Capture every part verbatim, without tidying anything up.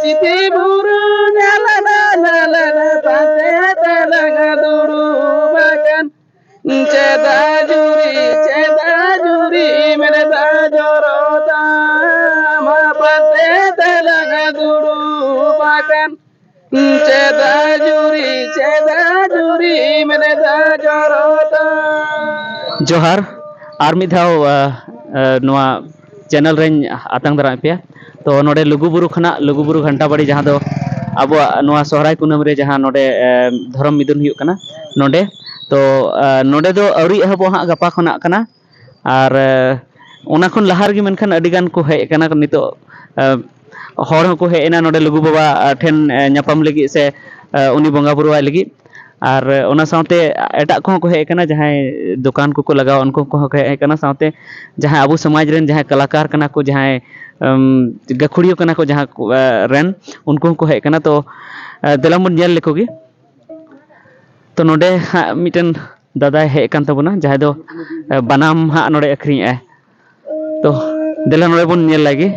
ᱪᱤᱛᱤ ᱵᱩᱨᱩ ᱧᱮᱞ ᱮᱫᱟ, ᱧᱮᱞ ᱮᱫᱟ, ᱯᱟᱱᱛᱮ ᱛᱮᱞᱟᱝ ᱫᱩᱲᱩᱵ ᱟᱠᱟᱱ᱾ ᱪᱮᱫᱟᱜ ᱡᱩᱨᱤ, ᱪᱮᱫᱟᱜ ᱡᱩᱨᱤ ᱢᱮᱱᱮᱫᱟ ᱡᱚᱨᱚ ᱛᱟᱢᱟ, ᱯᱟᱱᱛᱮ ᱛᱮᱞᱟᱝ ᱫᱩᱲᱩᱵ ᱟᱠᱟᱱ᱾ ᱪᱮᱫᱟᱜ ᱡᱩᱨᱤ, ᱪᱮᱫᱟᱜ ᱡᱩᱨᱤ ᱢᱮᱱᱮᱫᱟ ᱡᱚᱨᱚ ᱛᱟᱢᱟ᱾ ᱡᱚᱦᱟᱨ, ᱟᱨ ᱢᱤᱫ ᱫᱷᱟᱣ, ᱟ, ᱟ, ᱱᱚᱣᱟ ᱪᱮᱱᱮᱞ ᱨᱮᱧ ᱟᱛᱟᱝ ᱫᱟᱨᱟᱢᱮᱫ ᱯᱮᱭᱟ᱾ ᱛᱚ, ᱱᱚᱰᱮ ᱞᱩᱜᱩᱵᱩᱨᱩ ᱠᱷᱚᱱᱟᱜ, ᱞᱩᱜᱩᱵᱩᱨᱩ ᱜᱷᱟᱱᱴᱟ ᱵᱟᱲᱤ, ᱡᱟᱦᱟᱸ ᱫᱚ ᱟᱵᱚᱣᱟᱜ ᱱᱚᱣᱟ ᱥᱚᱦᱨᱟᱭ ᱠᱩᱱᱟᱹᱢᱤ ᱨᱮ ᱡᱟᱦᱟᱸ ᱱᱚᱰᱮ, ᱮ, ᱫᱷᱚᱨᱚᱢ ᱢᱤᱫᱩᱱ ᱦᱩᱭᱩᱜ ᱠᱟᱱᱟ, ᱱᱚᱰᱮ᱾ ᱛᱚ, ᱮ, ᱱᱚᱰᱮ ᱫᱚ ᱟᱹᱣᱨᱤ ᱮᱦᱚᱵᱚᱜ ᱦᱟᱸᱜ, ᱜᱟᱯᱟ ᱠᱷᱚᱱᱟᱜ ᱠᱟᱱᱟ᱾ ᱟᱨ, ᱮ, ᱚᱱᱟ ᱠᱷᱚᱱ ᱞᱟᱦᱟ ᱨᱮᱜᱮ ᱢᱮᱱᱠᱷᱟᱱ ᱟᱹᱰᱤ ᱜᱟᱱ ᱠᱚ ᱦᱮᱡ ᱟᱠᱟᱱᱟ ᱱᱤᱛᱚᱜ, ᱮ, ᱦᱚᱲ ᱦᱚᱸᱠᱚ ᱦᱮᱡ ᱮᱱᱟ ᱱᱚᱰᱮ ᱞᱩᱜᱩ ᱵᱟᱵᱟ ᱴᱷᱮᱱ, ᱮ, ᱧᱟᱯᱟᱢ ᱞᱟᱹᱜᱤᱫ ᱥᱮ, ᱮ, ᱩᱱᱤ ᱵᱚᱸᱜᱟ ᱵᱩᱨᱩᱣᱟᱭ ᱞᱟᱹᱜᱤᱫ᱾ ᱟᱨ ᱚᱱᱟ ᱥᱟᱶᱛᱮ ᱮᱴᱟᱜ ᱠᱚᱦᱚᱸ ᱠᱚ ᱦᱮᱡ ᱟᱠᱟᱱᱟ, ᱡᱟᱦᱟᱸᱭ ᱫᱚᱠᱟᱱ ᱠᱚᱠᱚ ᱞᱟᱜᱟᱣᱟ, ᱩᱱᱠᱩ ᱠᱚᱦᱚᱸ ᱠᱚ ᱦᱮᱡ ᱟᱠᱟᱱᱟ᱾ ᱥᱟᱶᱛᱮ ᱡᱟᱦᱟᱸᱭ ᱟᱵᱚ ᱥᱚᱢᱟᱡᱽ ᱨᱮᱱ ᱡᱟᱦᱟᱸᱭ ᱠᱟᱞᱟᱠᱟᱨ ᱠᱟᱱᱟ ᱠᱚ, ᱡᱟᱦᱟᱸᱭ, ᱮᱢ, ᱜᱟᱹᱠᱷᱩᱲᱤᱭᱟᱹ ᱠᱟᱱᱟ ᱠᱚ, ᱡᱟᱦᱟᱸ ᱠᱚ, ᱮ, ᱨᱮᱱ, ᱩᱱᱠᱩ ᱦᱚᱸᱠᱚ ᱦᱮᱡ ᱟᱠᱟᱱᱟ᱾ ᱛᱚ, ᱮ, ᱫᱮᱞᱟ ᱵᱚᱱ ᱧᱮᱞ ᱞᱮᱠᱚ ᱜᱮ᱾ ᱛᱚ, ᱱᱚᱰᱮ ᱦᱟᱸᱜ ᱢᱤᱫᱴᱮᱱ ᱫᱟᱫᱟᱭ ᱦᱮᱡ ᱟᱠᱟᱱ ᱛᱟᱵᱚᱱᱟ, ᱡᱟᱦᱟᱸᱭ ᱫᱚ, ᱮ, ᱵᱟᱱᱟᱢ ᱦᱟᱸᱜ ᱱᱚᱰᱮ ᱟᱹᱠᱷᱨᱤᱧᱮᱜᱼᱟᱭ᱾ ᱛᱚ, ᱫᱮᱞᱟ ᱱᱚᱰᱮ ᱵᱚᱱ ᱧᱮᱞ ᱞᱟᱜᱮ᱾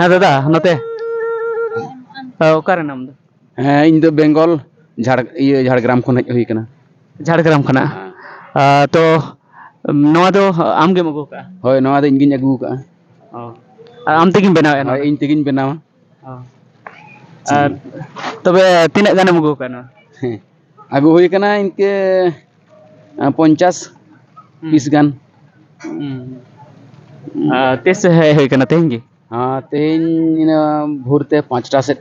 ᱦᱮᱸ ᱫᱟᱫᱟ, ᱱᱚᱛᱮ᱾ ᱚᱠᱟ ᱨᱮᱱ ᱟᱢ ᱫᱚ? ᱦᱮᱸ, ᱤᱧ ᱫᱚ ᱵᱮᱝᱜᱚᱞ, ᱡᱷᱟᱲ-, ᱤᱭᱟᱹ, ᱡᱷᱟᱲᱜᱨᱟᱢ ᱠᱷᱚᱱ ᱦᱮᱡ ᱦᱩᱭ ᱠᱟᱱᱟ᱾ ᱡᱷᱟᱲᱜᱨᱟᱢ ᱠᱷᱚᱱᱟᱜ? ᱦᱮᱸ᱾ ᱟ, ᱛᱚ, ᱱᱚᱣᱟ ᱫᱚ ᱟᱢ ᱜᱮᱢ ᱟᱹᱜᱩ ᱠᱟᱜᱼᱟ? ᱦᱳᱭ, ᱱᱚᱣᱟ ᱫᱚ ᱤᱧ ᱜᱤᱧ ᱟᱹᱜᱩ ᱠᱟᱜᱼᱟ᱾ ᱚ᱾ ᱟᱨ ᱟᱢ ᱛᱮᱜᱮᱢ ᱵᱮᱱᱟᱣᱮᱫᱼᱟ ᱱᱚᱣᱟ ᱦᱳᱭ, ᱫᱚ? ᱤᱧ ᱛᱮᱜᱤᱧ ᱵᱮᱱᱟᱣᱟ᱾ ᱚ᱾ ᱟᱨ ᱛᱚᱵᱮ ᱛᱤᱱᱟᱹᱜ ᱜᱟᱱᱮᱢ ᱟᱹᱜᱩ ᱠᱟᱜᱼᱟ ᱱᱚᱣᱟ? ᱦᱮᱸ, ᱟᱹᱜᱩ ᱦᱩᱭ ᱠᱟᱱᱟ ᱤᱱᱠᱟᱹ, ᱟ, ᱯᱚᱧᱪᱟᱥ ᱦᱩᱸ᱾ ᱯᱤᱥ ᱜᱟᱱ᱾ ᱦᱩᱸ᱾ ᱟᱨ ᱛᱤᱥ ᱦᱮᱡ ᱦᱩᱭ ᱠᱟᱱᱟ, ᱛᱮᱦᱮᱧ ᱜᱮ? ᱦᱮᱸ, ᱛᱮᱦᱮᱧ ᱤᱱᱟᱹ ᱵᱷᱳᱨ ᱛᱮ ᱯᱟᱸᱪᱴᱟ ᱥᱮᱫ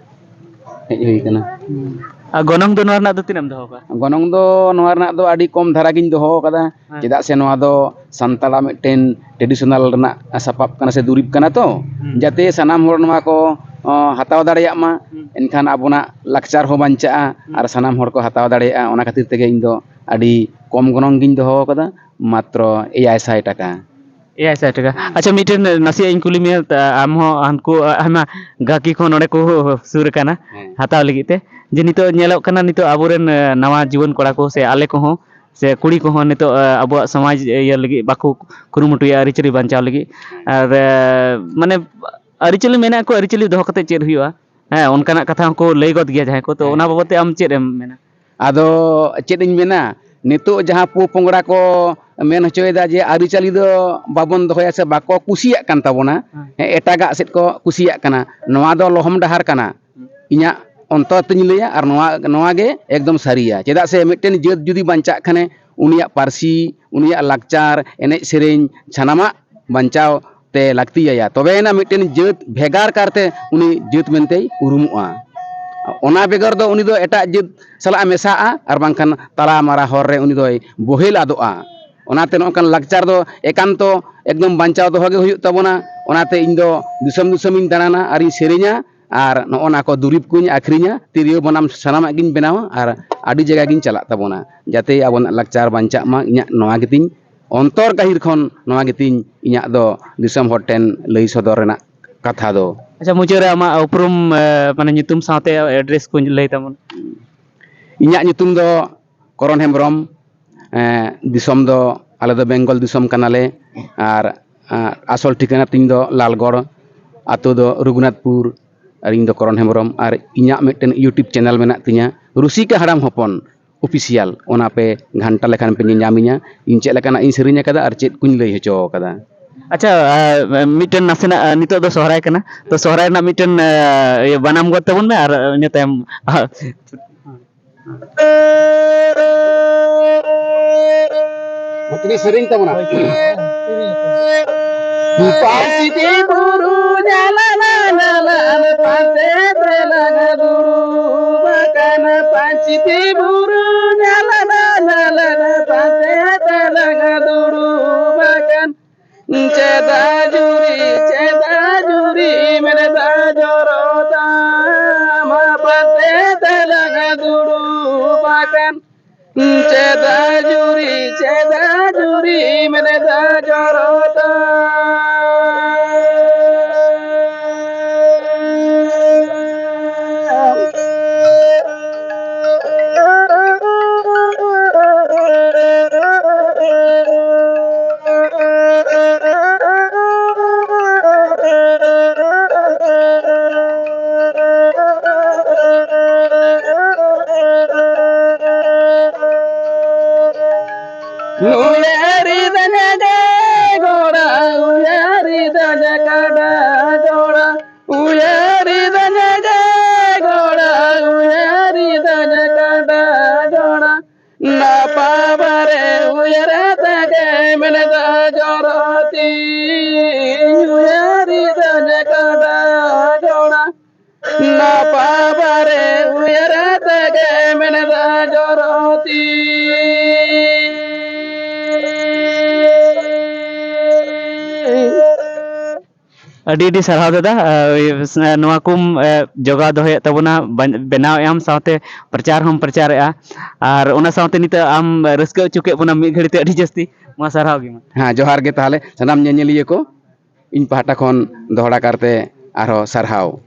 ᱦᱮᱡ ᱦᱩᱭ ᱠᱟᱱᱟ᱾ ᱦᱩᱸ᱾ ᱟᱨ ᱜᱚᱱᱚᱝ ᱫᱚ ᱱᱚᱣᱟ ᱨᱮᱱᱟᱜ ᱫᱚ ᱛᱤᱱᱟᱹᱜ ᱮᱢ ᱫᱚᱦᱚ ᱠᱟᱜᱼᱟ? ᱜᱚᱱᱚᱝ ᱫᱚ ᱱᱚᱣᱟ ᱨᱮᱱᱟᱜ ᱫᱚ ᱟᱹᱰᱤ ᱠᱚᱢ ᱫᱷᱟᱨᱟ ᱜᱤᱧ ᱫᱚᱦᱚ ᱠᱟᱫᱟ, ᱦᱮᱸ᱾ ᱪᱮᱫᱟᱜ ᱥᱮ ᱱᱚᱣᱟ ᱫᱚ ᱥᱟᱱᱛᱟᱲᱟᱜ ᱢᱤᱫᱴᱮᱱ traditional ᱨᱮᱱᱟᱜ ᱥᱟᱯᱟᱵ ᱠᱟᱱᱟ ᱥᱮ ᱫᱩᱨᱤᱵᱽ ᱠᱟᱱᱟ ᱛᱚ, ᱦᱩᱸ᱾ ᱡᱟᱛᱮ ᱥᱟᱱᱟᱢ ᱦᱚᱲ ᱱᱚᱣᱟ ᱠᱚ, ᱚ, ᱦᱟᱛᱟᱣ ᱫᱟᱲᱮᱭᱟᱜ ᱢᱟ, ᱦᱩᱸ᱾ ᱮᱱᱠᱷᱟᱱ ᱟᱵᱚᱱᱟᱜ ᱞᱟᱠᱪᱟᱨ ᱦᱚᱸ ᱵᱟᱧᱪᱟᱜᱼᱟ, ᱦᱩᱸ᱾ ᱟᱨ ᱥᱟᱱᱟᱢ ᱦᱚᱲ ᱠᱚ ᱦᱟᱛᱟᱣ ᱫᱟᱲᱮᱭᱟᱜᱼᱟ᱾ ᱚᱱᱟ ᱠᱷᱟᱹᱛᱤᱨ ᱛᱮᱜᱮ ᱤᱧ ᱫᱚ ᱟᱹᱰᱤ ᱠᱚᱢ ᱜᱚᱱᱚᱝ ᱜᱤᱧ ᱫᱚᱦᱚ ᱠᱟᱫᱟ, ᱢᱟᱛᱨᱚ ᱮᱭᱟᱭ ᱥᱟᱭ ᱴᱟᱠᱟ᱾ ᱮᱭᱟᱭ ᱥᱟᱭ ᱴᱟᱠᱟ᱾ ᱟᱪᱪᱷᱟ, ᱢᱤᱫᱴᱮᱱ ᱱᱟᱥᱮᱭᱟᱜ ᱤᱧ ᱠᱩᱞᱤ ᱢᱮᱭᱟ, ᱛᱟ-, ᱟᱢ ᱦᱚᱸ ᱦᱟᱱᱠᱩ, ᱟ, ᱟᱭᱢᱟ ᱜᱟᱹᱠᱤ ᱠᱚ ᱱᱚᱰᱮ ᱠᱚ ᱥᱩᱨ ᱟᱠᱟᱱᱟ ᱦᱮᱸ᱾ ᱦᱟᱛᱟᱣ ᱞᱟᱹᱜᱤᱫ ᱛᱮ, ᱡᱮ ᱱᱤᱛᱚᱜ ᱧᱮᱞᱚᱜ ᱠᱟᱱᱟ, ᱱᱤᱛᱚᱜ ᱟᱵᱚᱨᱮᱱ, ᱟ, ᱱᱟᱣᱟ ᱡᱩᱣᱟᱹᱱ ᱠᱚᱲᱟ ᱠᱚ ᱥᱮ ᱟᱞᱮ ᱠᱚᱦᱚᱸ ᱥᱮ ᱠᱩᱲᱤ ᱠᱚᱦᱚᱸ ᱱᱤᱛᱚᱜ, ᱟ, ᱟᱵᱚᱣᱟᱜ ᱥᱚᱢᱟᱡᱽ ᱤᱭᱟᱹ ᱞᱟᱹᱜᱤᱫ ᱵᱟᱠᱚ ᱠᱩᱨᱩᱢᱩᱴᱩᱭᱟ ᱟᱹᱨᱤᱪᱟᱹᱞᱤ ᱵᱟᱧᱪᱟᱣ ᱞᱟᱹᱜᱤᱫ᱾ ᱟᱨ, ᱟ, ᱢᱟᱱᱮ ᱟᱹᱨᱤᱪᱟᱹᱞᱤ ᱢᱮᱱᱟᱜ ᱠᱚ, ᱟᱹᱨᱤᱪᱟᱹᱞᱤ ᱫᱚᱦᱚ ᱠᱟᱛᱮ ᱪᱮᱫ ᱦᱩᱭᱩᱜᱼᱟ? ᱦᱮᱸ, ᱚᱱᱠᱟᱱᱟᱜ ᱠᱟᱛᱷᱟ ᱦᱚᱸᱠᱚ ᱞᱟᱹᱭ ᱜᱚᱫ ᱜᱮᱭᱟ ᱡᱟᱦᱟᱸᱭ ᱠᱚ᱾ ᱛᱚ, ᱦᱮᱸ᱾ ᱚᱱᱟ ᱵᱟᱵᱚᱫ ᱛᱮ ᱟᱢ ᱪᱮᱫ ᱮᱢ ᱢᱮᱱᱟ? ᱟᱫᱚ ᱪᱮᱫ ᱤᱧ ᱢᱮᱱᱟ, ᱱᱤᱛᱚᱜ ᱡᱟᱦᱟᱸ ᱯᱚ ᱯᱚᱝᱲᱟ ᱠᱚ ᱢᱮᱱ ᱦᱚᱪᱚᱭᱮᱫᱟ ᱡᱮ ᱟᱹᱨᱤᱪᱟᱹᱞᱤ ᱫᱚ ᱵᱟᱵᱚᱱ ᱫᱚᱦᱚᱭᱟ ᱥᱮ ᱵᱟᱠᱚ ᱠᱩᱥᱤᱭᱟᱜ ᱠᱟᱱ ᱛᱟᱵᱚᱱᱟ, ᱦᱮᱸ᱾ ᱦᱮᱸ, ᱮᱴᱟᱜᱟᱜ ᱥᱮᱫ ᱠᱚ ᱠᱩᱥᱤᱭᱟᱜ ᱠᱟᱱᱟ, ᱱᱚᱣᱟ ᱫᱚ ᱞᱚᱦᱚᱢ ᱰᱟᱦᱟᱨ ᱠᱟᱱᱟ᱾ ᱤᱧᱟᱹᱜ ᱚᱱᱛᱚᱨ ᱛᱤᱧ ᱞᱟᱹᱭᱟ, ᱟᱨ ᱱᱚᱣᱟ, ᱱᱚᱣᱟ ᱜᱮ ᱮᱠᱫᱚᱢ ᱥᱟᱹᱨᱤᱭᱟ᱾ ᱪᱮᱫᱟᱜ ᱥᱮ ᱢᱤᱫᱴᱮᱱ ᱡᱟᱹᱛ ᱡᱩᱫᱤ ᱵᱟᱧᱪᱟᱜ ᱠᱷᱟᱱᱮ, ᱩᱱᱤᱭᱟᱜ ᱯᱟᱹᱨᱥᱤ, ᱩᱱᱤᱭᱟᱜ ᱞᱟᱠᱪᱟᱨ, ᱮᱱᱮᱡ ᱥᱮᱨᱮᱧ, ᱥᱟᱱᱟᱢᱟᱜ ᱵᱟᱧᱪᱟᱣ ᱛᱮ ᱞᱟᱹᱠᱛᱤᱭᱟᱭᱟ, ᱛᱚᱵᱮᱭᱮᱱᱟ ᱢᱤᱫᱴᱮᱱ ᱡᱟᱹᱛ ᱵᱷᱮᱜᱟᱨ ᱠᱟᱨᱛᱮ ᱩᱱᱤ ᱡᱟᱹᱛ ᱢᱮᱱᱛᱮᱭ ᱩᱨᱩᱢᱚᱜᱼᱟ᱾ ᱚᱱᱟ ᱵᱮᱜᱚᱨ ᱫᱚ ᱩᱱᱤ ᱫᱚ ᱮᱴᱟᱜ ᱡᱟᱹᱛ ᱥᱟᱞᱟᱜ ᱮ ᱢᱮᱥᱟᱜᱼᱟ, ᱟᱨ ᱵᱟᱝᱠᱷᱟᱱ ᱛᱟᱞᱟ ᱢᱟᱨᱟ ᱦᱚᱨ ᱨᱮ ᱩᱱᱤ ᱫᱚᱭ ᱵᱚᱦᱮᱞ ᱟᱫᱚᱜᱼᱟ᱾ ᱚᱱᱟᱛᱮ ᱱᱚᱝᱠᱟᱱ ᱞᱟᱠᱪᱟᱨ ᱫᱚ ᱮᱠᱟᱱᱛᱚ ᱮᱠᱫᱚᱢ ᱵᱟᱧᱪᱟᱣ ᱫᱚᱦᱚ ᱜᱮ ᱦᱩᱭᱩᱜ ᱛᱟᱵᱚᱱᱟ᱾ ᱚᱱᱟᱛᱮ ᱤᱧ ᱫᱚ ᱫᱤᱥᱚᱢ ᱫᱤᱥᱚᱢᱤᱧ ᱫᱟᱬᱟᱱᱟ ᱟᱨᱤᱧ ᱥᱮᱨᱮᱧᱟ, ᱟᱨ ᱱᱚᱜᱼᱚ ᱱᱟ ᱠᱚ ᱫᱩᱨᱤᱵᱽ ᱠᱚᱧ ᱟᱹᱠᱷᱨᱤᱧᱟ, ᱛᱤᱨᱭᱳ ᱵᱟᱱᱟᱢ ᱥᱟᱱᱟᱢᱟᱜ ᱜᱤᱧ ᱵᱮᱱᱟᱣᱟ, ᱟᱨ ᱟᱹᱰᱤ ᱡᱟᱭᱜᱟ ᱜᱤᱧ ᱪᱟᱞᱟᱜ ᱛᱟᱵᱚᱱᱟ, ᱡᱟᱛᱮ ᱟᱵᱚᱱᱟᱜ ᱞᱟᱠᱪᱟᱨ ᱵᱟᱧᱪᱟᱜ ᱢᱟ᱾ ᱤᱧᱟᱹᱜ ᱱᱚᱣᱟ ᱜᱮᱛᱤᱧ ᱚᱱᱛᱚᱨ ᱜᱟᱹᱦᱤᱨ ᱠᱷᱚᱱ, ᱱᱚᱣᱟ ᱜᱮᱛᱤᱧ ᱤᱧᱟᱹᱜ ᱫᱚ ᱫᱤᱥᱚᱢ ᱦᱚᱲ ᱴᱷᱮᱱ ᱞᱟᱹᱭ ᱥᱚᱫᱚᱨ ᱨᱮᱱᱟᱜ ᱠᱟᱛᱷᱟ ᱫᱚ᱾ ᱟᱪᱪᱷᱟ, ᱢᱩᱪᱟᱹᱫ ᱨᱮ ᱟᱢᱟᱜ ᱩᱯᱨᱩᱢ, ᱮ, ᱢᱟᱱᱮ ᱧᱩᱛᱩᱢ ᱥᱟᱶᱛᱮ ᱮᱰᱨᱮᱥ ᱠᱚᱧ ᱞᱟᱹᱭ ᱛᱟᱵᱚᱱ᱾ ᱤᱧᱟᱹᱜ ᱧᱩᱛᱩᱢ ᱫᱚ ᱠᱚᱨᱚᱱ ᱦᱮᱢᱵᱨᱚᱢ᱾ ᱮᱸ, ᱫᱤᱥᱚᱢ ᱫᱚ, ᱟᱞᱮ ᱫᱚ ᱵᱮᱝᱜᱚᱞ ᱫᱤᱥᱚᱢ ᱠᱟᱱᱟᱞᱮ᱾ ᱟᱨ, ᱟᱸ, ᱟᱥᱚᱞ ᱴᱷᱤᱠᱟᱹᱱᱟ ᱛᱤᱧ ᱫᱚ ᱞᱟᱞᱜᱚᱲ, ᱟᱛᱳ ᱫᱚ ᱨᱚᱜᱷᱩᱱᱟᱛᱷᱯᱩᱨ, ᱟᱨ ᱤᱧ ᱫᱚ ᱠᱚᱨᱚᱱ ᱦᱮᱢᱵᱨᱚᱢ᱾ ᱟᱨ ᱤᱧᱟᱹᱜ ᱢᱤᱫᱴᱮᱱ YouTube ᱪᱮᱱᱮᱞ ᱢᱮᱱᱟᱜ ᱛᱤᱧᱟᱹ, ᱨᱩᱥᱤᱠᱟ ᱦᱟᱲᱟᱢ ᱦᱚᱯᱚᱱ᱾ ᱚᱯᱷᱤᱥᱤᱭᱟᱞ, ᱚᱱᱟ ᱯᱮ ᱜᱷᱟᱱᱴᱟ ᱞᱮᱠᱷᱟᱱ ᱯᱮ ᱧᱮᱧᱟᱢᱤᱧᱟ, ᱤᱧ ᱪᱮᱫ ᱞᱮᱠᱟᱱᱟᱜ ᱤᱧ ᱥᱮᱨᱮᱧ ᱟᱠᱟᱫᱟ ᱟᱨ ᱪᱮᱫ ᱠᱚᱧ ᱞᱟᱹᱭ ᱦᱚᱪᱚ ᱟᱠᱟᱫᱟ᱾ ᱟᱪᱪᱷᱟ, ᱟᱨ ᱢᱤᱫᱴᱮᱱ ᱱᱟᱥᱮᱱᱟᱜ, ᱱᱤᱛᱚᱜ ᱫᱚ ᱥᱚᱦᱨᱟᱭ ᱠᱟᱱᱟ, ᱛᱚ ᱥᱚᱦᱨᱟᱭ ᱨᱮᱱᱟᱜ ᱢᱤᱫᱴᱮᱱ, ᱤᱭᱟᱹ, ᱵᱟᱱᱟᱢ ᱜᱚᱫ ᱛᱟᱵᱚᱱ ᱢᱮ, ᱟᱨ ᱤᱱᱟᱹ ᱛᱟᱭᱚᱢ ᱢᱤᱫᱴᱮᱱ ᱥᱮᱨᱮᱧ ᱛᱟᱵᱚᱱᱟ᱾ ᱯᱟᱹᱧᱪᱤᱛᱤ ᱵᱩᱨᱩ ᱧᱟᱞᱟᱱ ᱧᱟᱞᱟᱱ ᱯᱟᱱᱛᱮ ᱛᱮᱞᱟᱝ ᱫᱩᱲᱩᱵ ᱟᱠᱟᱱ᱾ ᱯᱟᱹᱧᱪᱤᱛᱤ ᱵᱩᱨᱩ ᱧᱟᱞᱟᱱ ᱧᱟᱞᱟᱱ ᱯᱟᱱᱛᱮ ᱛᱮᱞᱟᱝ ᱫᱩᱲᱩᱵ ᱟᱠᱟᱱ᱾ ᱪᱮᱫᱟᱜ ᱡᱩᱨᱤ, ᱪᱮᱫᱟᱜ ᱡᱩᱨᱤ ᱢᱮᱱᱮᱫᱟ ᱡᱚᱨᱚ ᱛᱟᱢ᱾ ᱯᱟᱱᱛᱮ ᱛᱮᱞᱟᱝ ᱫᱩᱲᱩᱵ ᱟᱠᱟᱱ᱾ ᱪᱮᱫᱟᱜ ᱡᱩᱨᱤ, ᱪᱮᱫᱟᱜ ᱡᱩᱨᱤ ᱢᱮᱱᱮᱫᱟ ᱡᱚᱨᱚ ᱛᱟᱢ᱾ ᱩᱭᱦᱟᱹᱨᱤᱫᱟᱹᱧ ᱜᱟᱹᱭ ᱜᱚᱲᱟ, ᱩᱭᱦᱟᱹᱨᱤᱫᱟᱹᱧ ᱠᱟᱰᱟ ᱜᱚᱲᱟ, ᱩᱭᱦᱟᱹᱨᱤᱫᱟᱹᱧ ᱜᱟᱹᱭ ᱜᱚᱲᱟ, ᱩᱭᱦᱟᱹᱨᱤᱫᱟᱹᱧ ᱠᱟᱰᱟ ᱜᱚᱲᱟ᱾ ᱱᱟᱯᱟ ᱵᱟᱨᱮ ᱩᱭᱦᱟᱹᱨ ᱛᱮᱜᱮ ᱢᱮᱱᱮᱫᱟ ᱡᱚᱨᱚ ᱛᱤᱧ, ᱩᱭᱦᱟᱹᱨᱤᱫᱟᱹᱧ ᱠᱟᱰᱟ ᱜᱚᱲᱟ᱾ ᱱᱟᱯᱟ ᱵᱟᱨᱮ ᱩᱭᱦᱟᱹᱨ ᱛᱮᱜᱮ ᱢᱮᱱᱮᱫᱟ ᱡᱚᱨᱚ ᱛᱤᱧ᱾ ᱟᱹᱰᱤ ᱟᱹᱰᱤ ᱥᱟᱨᱦᱟᱣ ᱫᱟᱫᱟ, ᱮ, ᱱᱚᱣᱟ ᱠᱚᱢ, ᱮ, ᱡᱚᱜᱟᱣ ᱫᱚᱦᱚᱭᱮᱫ ᱛᱟᱵᱚᱱᱟ, ᱵᱟᱧ-, ᱵᱮᱱᱟᱣᱮᱫ ᱟᱢ, ᱥᱟᱶᱛᱮ ᱯᱨᱚᱪᱟᱨ ᱦᱚᱸᱢ ᱯᱨᱚᱪᱟᱨᱮᱫᱼᱟ, ᱟᱨ ᱚᱱᱟ ᱥᱟᱶᱛᱮ ᱱᱤᱛᱚᱜ ᱟᱢ ᱨᱟᱹᱥᱠᱟᱹ ᱦᱚᱪᱚ ᱠᱮᱫ ᱵᱚᱱᱟ ᱢᱤᱫ ᱜᱷᱟᱹᱲᱤ ᱛᱮ, ᱟᱹᱰᱤ ᱡᱟᱹᱥᱛᱤ᱾ ᱢᱟ ᱥᱟᱨᱦᱟᱣ ᱜᱮ ᱢᱟ᱾ ᱦᱮᱸ, ᱡᱚᱦᱟᱨ ᱜᱮ ᱛᱟᱦᱚᱞᱮ ᱥᱟᱱᱟᱢ ᱧᱮᱧᱮᱞᱤᱭᱟᱹ ᱠᱚ, ᱤᱧ ᱯᱟᱦᱴᱟ ᱠᱷᱚᱱ ᱫᱚᱦᱲᱟ ᱠᱟᱨᱛᱮ ᱟᱨᱦᱚᱸ ᱥᱟᱨᱦᱟᱣ᱾